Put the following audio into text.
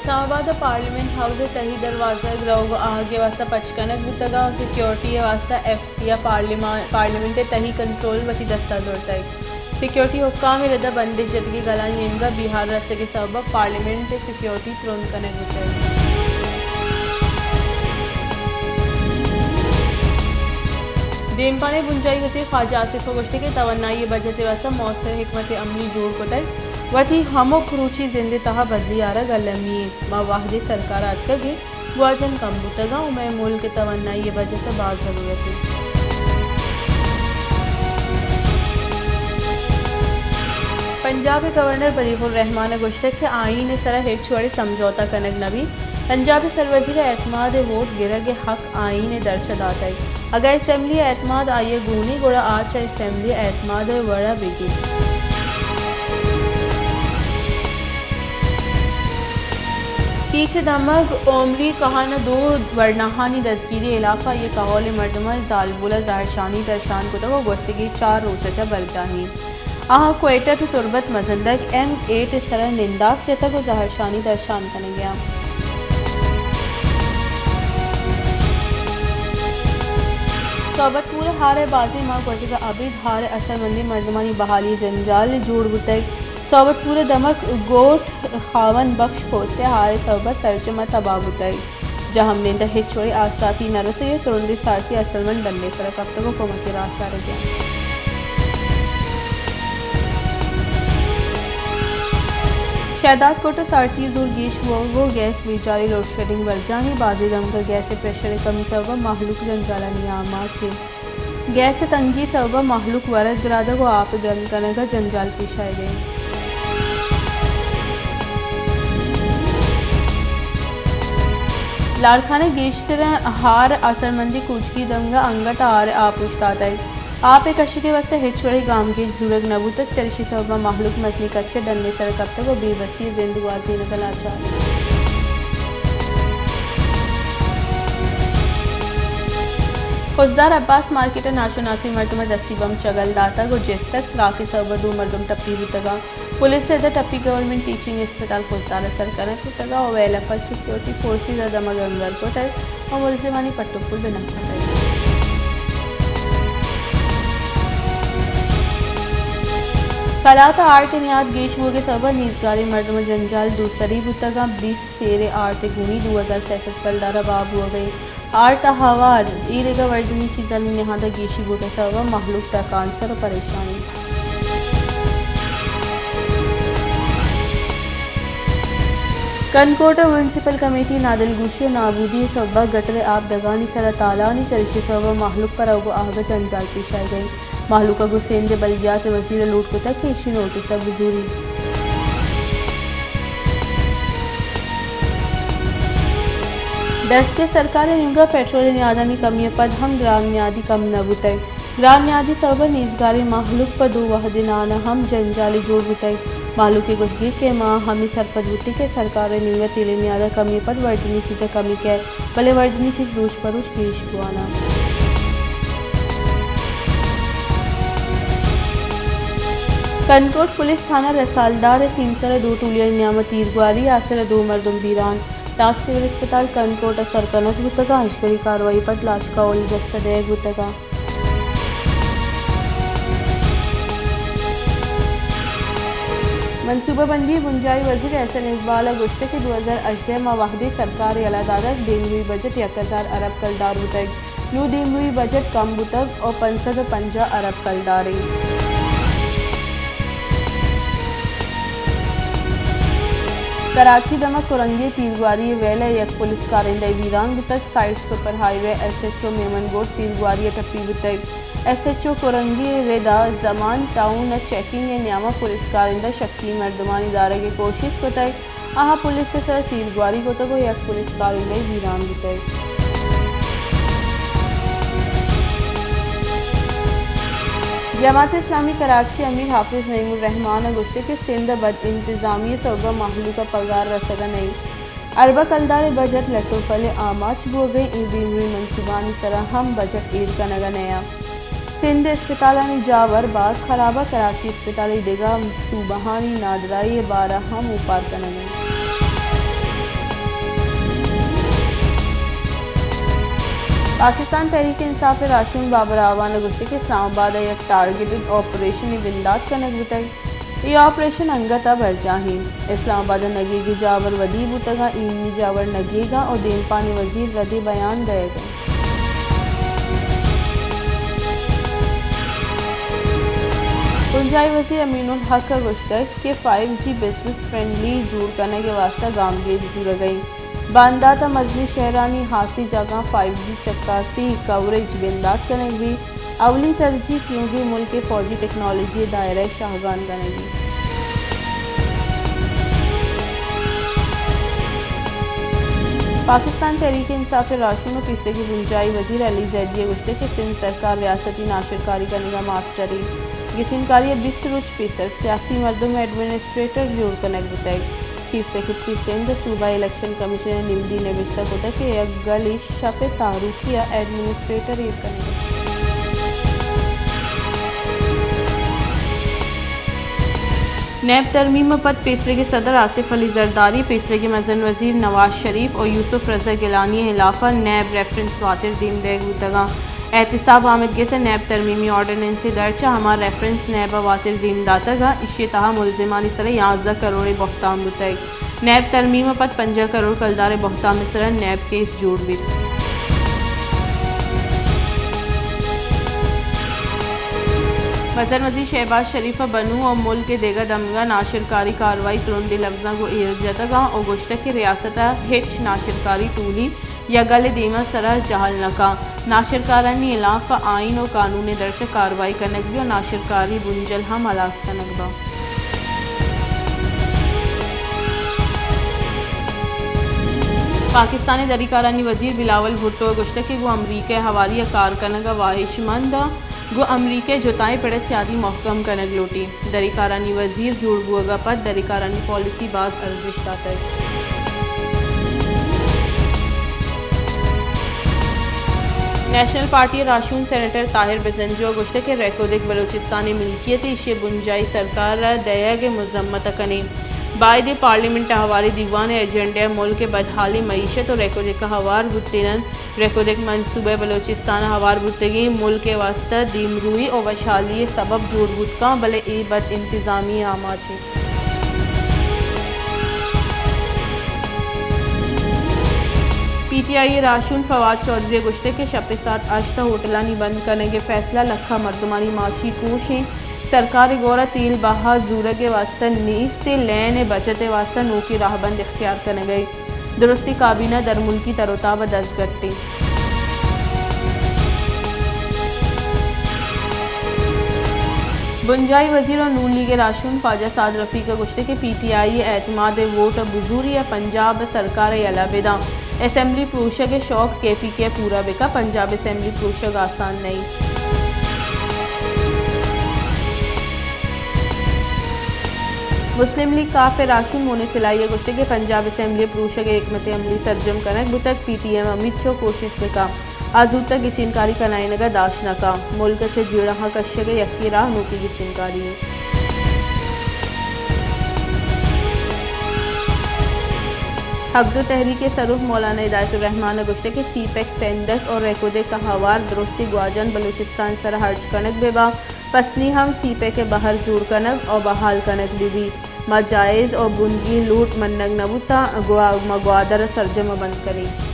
اسلام آباد ءَ parliament house ءِ تہی دروازگ روگ ءُ آہگ ءِ واستہ پچ کنگ بوتگ ءُ سیکورٹی ءِ واستہ ایف سی ءَ پارلیمان، پارلیمنٹ ءِ تہی کنٹرول وتی دست ءَ زرتگ۔ سیکورٹی حکام ءِ رد ءَ بندش جتگیں گلانی نیمگ ءَ بیہار رسگ ءِ سبب ءَ پارلیمنٹ ءِ سیکورٹی ترند کنگ بوتگ۔ دیمپان ءِ بنجاہی وزیر خواجہ آصف ءَ گوشتگ کہ توانائی بجٹ ءِ واستہ مؤثر حکمت عملی جوڑ کتگ، وتی ہمک روچی زند ءِ تہا بدلی آرگ المی انت۔ ما وہدے سرکار ءَ اتکگ ایں، گواجن کم بوتگ انت ءُ مئے ملک ءِ توانائی ءِ بجٹ ءَ باز ضرورت انت۔ پنجاب ءِ گورنر بدیع الرحمان ءَ گوشتگ کہ آئین ءِ سرا ہچ وڑیں سمجھوتہ کنگ نہ بیت۔ پنجاب ءِ سروزیر ءَ اعتماد ءِ ووٹ گرگ ءِ حق آئین ءِ درچ ءَ داتگ۔ اگاں اسمبلی ءِ اعتماد آئی ءَ گون انت، گڑا آ چہ اسمبلی ءِ اعتماد ءِ وڑ ءَ بہ گیپت۔ کیچ ءِ دمگ اوملی کہان ءَ دو ورناہانی دزگیری ءِ ہلاپ ءَ آئی ءِ کہول ءِ مردماں زالبول ءَ زہرشانی درشان کتگ ءُ گوستگیں چار روچ ءَ چہ برجاہ انت۔ آہاں کوئٹہ ٹو تربت مزندگ ایم ایٹ ءِ سرا ننداک جتگ ءُ زہرشانی درشان کنگ ءَ انت۔ صحبت پور ءِ ہار ءِ بازیں ماہ گوزگ ءَ ابید ہار ءِ اثرمندیں مردمانی بحالی ءِ جنجال جوڑ بوتگ۔ صحبت پور ءِ دمگ گوٹھ خاوند بخش کھوسے ءِ ہار ءِ سبب ءَ سرجم ءَ تباہ بوتگ۔ جاہ ہمنند ءَ ہچ وڑیں آسراتی نہ رسگ ءُ ترندیں سارتی اصلمند ڈن ءِ سرا کپتگ ءُ کمک ءِ راہ چارگ ءَ انت۔ شہداد کوٹ ءَ سارتی ءِ زور گیش بوگ ءُ گیس بیجاری، لوڈشیڈنگ برجاہ انت، بازیں دمگ ءَ گیس ءِ پریشر ءِ کمی سبب ءَ مہلوک جنجالانی آماچ انت۔ گیس ءِ تنگی ءِ سبب ءَ مہلوک ورگ گرادگ ءُ آپ ءِ گرم کنگ ءَ جنجال پیش آیگ ءَ انت۔ لاڑکانہ ءِ گیشتریں ہار اثرمندیں کوچگی دمگ ءَ انگت ءَ ہار ءِ آپ اوشتاتگ۔ آپ ءِ کشگ ءِ واستہ ہچ وڑیں گامگیج زورگ نہ بوتگ، چریشی ءِ سبب ءَ مہلوک مزنیں کچ ءَ ڈن ءِ سرا کپتگ ءُ بے وسی ءِ زند گوازینگ ءَ لاچار۔ خضدار عباس مارکیٹ ءَ ناشناسیں مردم ءَ دستی بم چگل داتگ ءُ جستگ، تراک ءِ سبب ءَ دو مردم ٹپی بوتگ انت۔ پولیس ءِ رد ءَ ٹپی گورنمنٹ ٹیچنگ اسپتال خضدار ءَ سر کنگ بوتگ ءُ ویل ءَ پد سیکورٹی فورسز ءَ دمگ انگر کتگ ءُ ملزمانی پٹ ءُ پول بنا کتگ۔ کلات ءَ آرت ءِ نیاد گیش بوگ ءِ سبب ءَ نیزگاریں مردم ءِ جنجال دوسری بوتگ انت۔ بیست سیر ءِ آرت ءِ گونی دو ہزار سئے سد کلدار ءَ بہا بوگ ءَ انت۔ آرت ءَ ہوار اے دگہ ورجنی چیزانی نہاد ءَ گیشی بوگ ءِ سبب ءَ مہلوک تکانسر ءُ پریشان انت۔ کنکوٹ ءَ میونسپل کمیٹی ءِ نادلگوشی ءُ نابودی ءِ سبب ءَ گٹر ءِ آپ دگانی سر ءَ تالان انت، چریشی ءِ سبب ءَ مہلوک ءَ روگ ءُ آہگ ءَ جنجال پیش آیگ ءَ انت۔ مہلوک ءَ گوں سیند ءِ بلدیات ءِ وزیر ءَ لوٹ کتگ کہ ایشی ءِ نوٹس ءَ بزوریت۔ ڈسک ءِ سرکار ءِ نیمگ ءَ پٹرول ءِ نیادانی کمی ءَ پد ہم گران نیادی کم نہ بوتگ۔ گران نیادی ءِ سبب ءَ نیزگاریں مہلوک پہ دو وہدے نان ءَ ہم جنجالے جوڑ بوتگ۔ مہلوک ءِ گوشگ انت کہ ما ہمے سرپد بوتیں کہ سرکار ءِ نیمگ ءَ تیل ءِ نیاد ءَ کمی ءَ پد ورجنی چیز ءَ کمی کئیت، بلے ورجنی چیز روچ پہ روچ گیش بوان انت۔ کنکوٹ پولیس تھانہ رسالدار ءِ سیمسر ءَ دو ٹولیانی نیام ءَ تیرگواری، آسر ءَ دو مردم بیران۔ لاش سول اسپتال کنکوٹ ءَ سر کنگ بوتگ ءُ ہژدری کاروائی ءَ پد لاش کہول ءِ دست ءَ دئیگ بوتگ۔ منصوبہ بندی ءِ بنجاہی وزیر احسن اقبال ءَ گوشتگ کہ دو ہزار ہژدہ ءَ ما وہدے سرکار ءَ یلہ داتگ، دیمروئی بجٹ یک ہزار ارب کلدار بوتگ، نوں دیمروئی بجٹ کم بوتگ ءُ پنچ سد ءُ پنجاہ ارب کلدار انت۔ کراچی ءِ دمگ کرنگی ءِ تیرگواری ءِ ویل ءَ یک پولیس کارندہ ءِ بیران بوتگ۔ سائیٹ سپر ہائی وے ایس ایچ او میمن گوٹ تیرگواری ءَ ٹپی بوتگ۔ ایس ایچ او کرنگی ءِ رد ءَ زمان ٹاؤن ءَ چیکنگ ءِ نیام ءَ پولیس کارندہ ءَ شکی مردمانی دارگ ءِ کوشست کتگ۔ آہاں پولیس ءِ سرا تیرگواری کتگ ءُ یک پولیس کارندہ بیران بوتگ۔ جماعت اسلامی کراچی ءِ امیر حافظ نعیم الرحمان ءَ گوشتگ کہ سندھ ءَ بد انتظامی ءِ سبب ءَ مہلوک ءَ پگار رسگ ءَ نہ انت۔ اربہ کلدار ءِ بجٹ لٹ ءُ پل ءِ آماچ بوگ ءَ انت، اے دیمروئی منصوبانی سرا ہم بجٹ ایر کنگ ءَ نہ انت۔ سندھ ءِ اسپتالانی جاور باز خراب ءَ، کراچی اسپتال ءِ دگہ صوبہانی نادراہی ءِ بار ءَ ہم اوپار کنگ ءَ انت۔ پاکستان تحریک انصاف ءِ راہشون بابر اعوان ءَ گوشتگ کہ اسلام آباد ءَ یک ٹارگٹڈ آپریشنے بندات کنگ بوتگ۔ اے آپریشن انگت ءَ برجاہ انت۔ اسلام آباد ءَ نگیگی جاور ودی بوتگ انت، ایمنی جاور نگیگ انت ءُ دیمپانی وزیر ردی بیان دئیگ انت۔ بنجاہی وزیر امین الحق ءَ گوشتگ کہ فائیو جی بزنس فرینڈلی جوڑ کنگ ءِ واستہ گامگیج زورگ ءَ انت۔ باندات ءَ مزنیں شہرانی ہاسیں جاگہاں فائیو جی چکاسی کوریج بندات کنگ بیت۔ اولی ترجیح تیوگیں ملک ءِ فوجی ٹیکنالوجی ءِ دائرہ ءَ شاہگان کنگ انت۔ پاکستان تحریک انصاف ءِ راہشون ءُ پیسریگیں بنجاہی وزیر علی زیدی ءَ گوشتگ کہ سندھ سرکار ریاستی ناشرکاری کنگ ءَ ماسٹر انت۔ گچینکاری ءَ بیست روچ پیسر سیاسی مردم ایڈمنسٹریٹر جوڑ کنگ بوتگ۔ چیف سیکرٹری سندھ ءَ صوبائی الیکشن کمیشن ءِ نمدی نبشتہ کتگ کہ یک گلے شپ ءِ تاروکی ءَ ایڈمنسٹریٹر ایر کنگ ءَ انت۔ نیب ترمیم ءَ پد پیسریگیں صدر آصف علی زرداری، پیسریگیں مزن وزیر نواز شریف ءُ یوسف رضا گیلانی ءِ ہلاپ ءَ نیب ریفرنس واتر دیم دئیگ بوتگ انت۔ احتساب آمدگس ءَ نیب ترمیمی آرڈیننس ءِ درچ ءَ ہما ریفرنس نیب ءَ واتر دیم داتگ انت، ایشی ءِ تہا ملزمانی سر ءَ یازدہ کروڑ ءِ بہتام بوتگ۔ نیب ترمیم ءَ پد پنجاہ کروڑ کلدار ءِ بہتام ءِ سر ءَ نیب کیس جوڑ بیت۔ مزن وزیر شہباز شریف ءَ بنوں ءُ ملک ءِ دگہ دمگاں ناشرکاری کاروائی ترندیں لبزاں گوں ایر جتگ انت ءُ گوشتگ کہ ریاست ءَ ہچ ناشرکاری ٹولی یا گل ءِ دیم ءَ سر ءَ جہل نہ کنت۔ ناشرکارانی ہلاپ ءَ آئین ءُ قانون ءِ درچ ءَ کاروائی کنگ بیت ءُ ناشرکاری بنجل ہم ہلاس کنگ بنت۔ پاکستان ءِ دری کارانی وزیر بلاول بھٹو ءَ گوشتگ کہ گوں امریکہ ءَ ہواری ءَ کار کنگ ءَ واہشمند انت، گوں امریکہ ءَ جتائیں پڑ ءَ سیادی مہکم کنگ لوٹیت۔ دری کارانی وزیر جوڑ بوگ ءَ پد دری کارانی پالیسی باز ارزشت داتگ۔ نیشنل پارٹی ءِ راہشون سینیٹر طاہر بزنجو ءَ گوشتگ کہ ریکودک بلوچستان ءِ ملکیت ءُ ایشی ءِ بنجاہی سرکار ءَ دئیگ ءِ مذمت ءَ کنیں۔ باید ایں پارلیمنٹ ءَ ہواریں دیوان ءِ ایجنڈہ ءَ ملک ءِ بدحالیں معیشت ءُ ریکودک ءَ ہوار بوتیننت۔ ریکودک منصوبہ بلوچستان ءَ ہوار بوتگیں ملک ءِ واستہ دیمروئی ءُ وشحالی ءِ سبب جوڑ بوت کنت، بلے اے بد انتظامی ءِ آماچ انت۔ پی ٹی آئی ءِ راہشون فواد چوہدری ءَ گوشتگ کہ شپ ءِ ساعت ہشت ءَ ہوٹلانی بند کنگ ءِ فیصلہ لکھاں مردمانی معاشی کوش انت۔ سرکار ءِ گور ءَ تیل بہا زورگ ءِ واستہ نیست ءُ لین ءِ بچت ءِ واستہ نوکیں راہبند اختیار کنگ ءَ انت۔ درستیں کابینہ درملکی تر ءُ تاب ءَ دزگٹ انت۔ بنجاہی وزیر ءُ نون لیگ ءِ راہشون خواجہ سعد رفیق ءَ گوشتگ کہ پی ٹی آئی ءِ اعتماد ءِ ووٹ ءَ بزوری ءَ پنجاب ءِ سرکار ءَ یلہ بدنت۔ اسمبلی پروشگ ءِ شوق کے پی کے ءَ پورا بکنت، پنجاب اسمبلی پروشگ آسان نہ انت۔ مسلم لیگ کاف ءِ راہشون مومن سلائی ءَ گوشتگ کہ پنجاب اسمبلی ءِ پروشگ ءِ حکمت عملی سرجم کنگ بوتگ، پی ٹی ایم امیت چو کوشست بہ کنت، آ زوتک گچینکاری کنائینگ ءَ داشت نہ کنت، ملک ءَ چہ جیڑہاں کشگ ءِ یکیں راہ نوکیں گچینکاری انت۔ حق دو تحریک ءِ سروک مولانا ہدایت الرحمان ءَ گوشتگ کہ سی پیک سندھ ءُ ریکودک ءَ ہوار درستیں گواجن بلوچستان ءِ سر ءَ ہرچ کنگ بہ بنت، پسنی ہم سی پیک ءِ بہر جوڑ کنگ ءُ بحال کنگ بہ بیت۔ ما جائز ءُ بنگیج لوٹ منگ نہ بوتاں، گوا-، ما گوادر ءَ سرجم ءَ بند کنیں۔